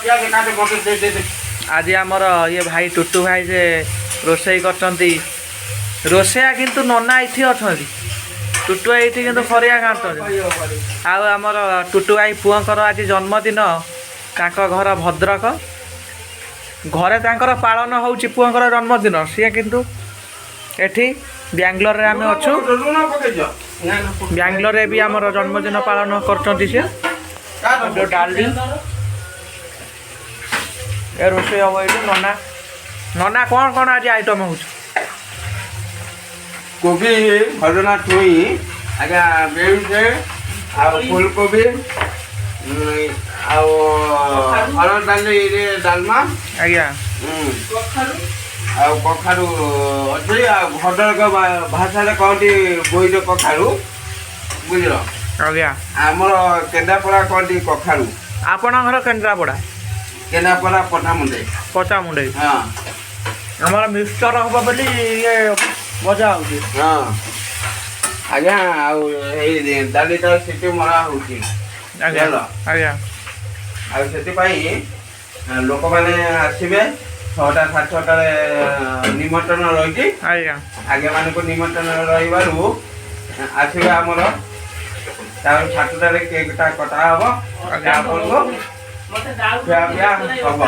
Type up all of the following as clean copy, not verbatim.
ପିଆଜ କାଟେ, ମତେ ଦେ ଦେ ଦେ। ଆଜି ଆମର ଇଏ ଭାଇ ଟୁଟୁ ଭାଇ ଯେ ରୋଷେଇ କରିଛନ୍ତି, ରୋଷେଇଆ କିନ୍ତୁ ନନା ଏଇଠି ଅଛନ୍ତି, ଟୁଟୁ ଏଇଠି କିନ୍ତୁ ପରିବା କାଟୁଛନ୍ତି। ଆଉ ଆମର ଟୁଟୁ ଭାଇ ପୁଅଙ୍କର ଆଜି ଜନ୍ମଦିନ। ତାଙ୍କ ଘର ଭଦ୍ରକ। ଘରେ ତାଙ୍କର ପାଳନ ହେଉଛି ପୁଅଙ୍କର ଜନ୍ମଦିନ। ସିଏ କିନ୍ତୁ ଏଠି ବାଙ୍ଗାଲୋରରେ ଆମେ ଅଛୁ। ଲୁଣ ପକେଇଛ? ନା ନା। ବାଙ୍ଗାଲୋରରେ ବି ଆମର ଜନ୍ମଦିନ ପାଳନ କରୁଛନ୍ତି ସିଏ। ଯୋଉ ଡାଲି ଏ ରୋଷେଇ ହବ ଏଇଠି। ନନା, ନନା, କ'ଣ କ'ଣ ଆଜି ଆଇଟମ୍ ହେଉଛି? କୋବି, ସଜନା ଛୁଇଁ ଆଜ୍ଞା, ବିନ୍ସ ଆଉ ଫୁଲକୋବି ଆଉ ହରଡ଼ ଡାଲିରେ ଡାଲମା। କଖାରୁ। ଆଉ କଖାରୁ ଅଛି। ଆଉ ଭଦ୍ରକ ଭାଷାରେ କହନ୍ତି ବୋଇତ କଖାରୁ, ବୁଝିଲ? ଆଜ୍ଞା। ଆମର କେନ୍ଦ୍ରାପଡ଼ା କହନ୍ତି କଖାରୁ। ଆପଣଙ୍କ ଘର କେନ୍ଦ୍ରାପଡ଼ା? କେନ୍ଦ୍ରାପଡ଼ା ପଠାମୁଣ୍ଡେଇ। ପଟାମୁଣ୍ଡେଇ। ହଁ। ଆମର ମିକ୍ସଚର ହବ ବୋଲି ଇଏ ଭଜା ହେଉଛି। ହଁ ଆଜ୍ଞା, ଆଉ ଏଇ ଡାଲିଟା ସିଟି ମରା ହେଉଛି। ବୁଝିଲ? ଆଜ୍ଞା। ଆଉ ସେଥିପାଇଁ ଲୋକମାନେ ଆସିବେ 6ଟା 6:30ରେ। ନିମନ୍ତ୍ରଣ ରହିଛି। ଆଜ୍ଞାମାନଙ୍କୁ ନିମନ୍ତ୍ରଣ ରହିବାରୁ ଆସିବେ ଆମର। ତାପରେ 7ଟାରେ କେକ୍ଟା କଟା ହବ। ତାପରକୁ ମତେ ଡାଉଟ। ଖିଆ ପିଆ ହବ।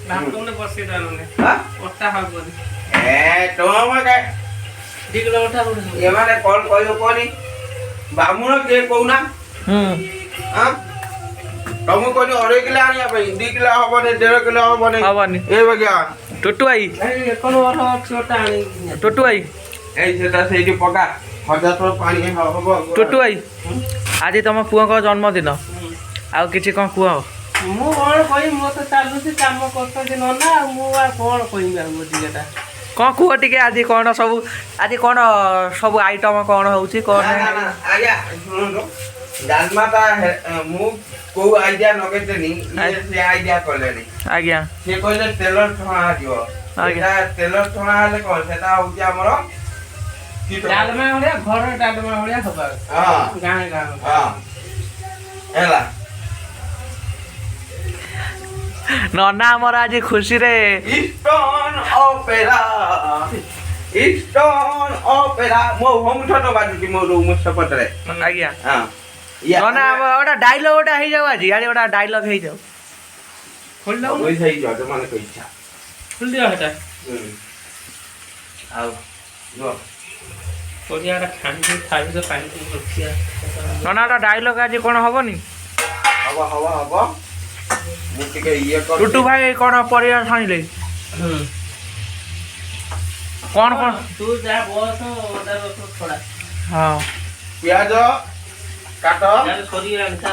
ଭାତ ବସେଇ ଦାନନେ। ହଁ? ଅଟା ହବନି। ଏ ତମ 2 କିଲୋ ଅଟା କୋଉଠି ହବ? ଏମାନେ କଣ କହିବ କହନି, ବାମୁଣ କିଏ କହୁନା? ହଁ, ତମକୁ କହିଲି 2.5 କିଲୋ ଆଣିବା ପାଇଁ, 2 କିଲୋ ହବନି, 1.5 କିଲୋ ହବନି। ହବନି। ଏ ବାଗିଆ। ଟୁଟୁ ଭାଇ। ଏଇ ଏକ ନମ୍ବର ଅଛି, ଅଟା ଆଣିକି। ଟୁଟୁ ଭାଇ। ଏଇ ସେଟା ସେଇଠି ପକା, 1000 ଥର ପାଣି ହବ। ଟୁଟୁ ଭାଇ, ଆଜି ତମ ପୁଅଙ୍କ ଜନ୍ମଦିନ, ଆଉ କିଛି କ'ଣ କୁହ? ମୁଁ କଣ କହିବି? ମୋ ତ ଚାଲୁଛି କାମ, କରୁଛନ୍ତି ନନା। ଆଉ ମୁଁ ଆଉ କଣ କହିବି ଆଉ ଅଧିକାଟା? କ'ଣ କୁହ ଟିକେ, ଆଜି କ'ଣ ସବୁ, ଆଜି କ'ଣ ସବୁ ଆଇଟମ୍ କ'ଣ ହେଉଛି କ'ଣ? ନା, ନା, ନା, ଆଜ୍ଞା ଶୁଣନ୍ତୁ, ଡାଲମାଟା ମୁଁ କୋଉ ଆଇଡିଆ ଲଗେଇଥିଲି, ଇଏ ସେ ଆଇଡିଆ କଲେଣି। ସିଏ କହିଲେ ତେଲ ଛଣା ଯିବ। ସେଟା ତେଲ ଛଣା ହେଲେ କଣ, ସେଟା ହଉଛି ଆମର କି ତରକାରୀ? ଡାଲମା ଭଳିଆ, ଘର ଡାଲମା ଭଳିଆ ହବା। ଗାଁ ଗାଁ। ହଁ, ହେଲା। ନନା ଆମର ଆଜି ଖୁସିରେ ଇଷ୍ଟର୍ନ ଅପେରା, ଇଷ୍ଟର୍ନ ଅପେରା। ମୋ ହୋମ ଥିଏଟର ବାଜୁଛି ମୋ ରୁମ୍ ସେପଟରେ। ହଁ। ନନା, ଗୋଟେ ଡାଇଲଗ ଗୋଟେ ହେଇଯାଉ ଆଜି, ଆଜି ଗୋଟେ ଡାଇଲଗ ହେଇଯାଉ। ଖୋଲି ଦଉନୁ। ପଇସା ହେଇଯିବ ଯଜମାନଙ୍କ ଇଚ୍ଛା। ଖୋଲି ଦିଅ ସେଟା। ଆଉ ରୁହ। ପରିବାଟା ଛାଣିକି ଥାଳିରେ ପାଣି ଟିକେ ରଖିବା। ନନା, ଗୋଟେ ଡାଇଲଗ ଆଜି କ'ଣ ହବନି? ହବ, ହବ, ହବ। ମୁଁ ଟିକେ ଇଏ ଟୁଟୁ କରୁଛି। ଭାଇ କ'ଣ ପରିବା ଛାଣିଲେ? କ'ଣ କ'ଣ? ତୁ ଯା ବସ, ଅଦା ରସୁଣ ଛଡା। ହଁ। ପିଆଜ କାଟ। ସରିଗଲାଣି।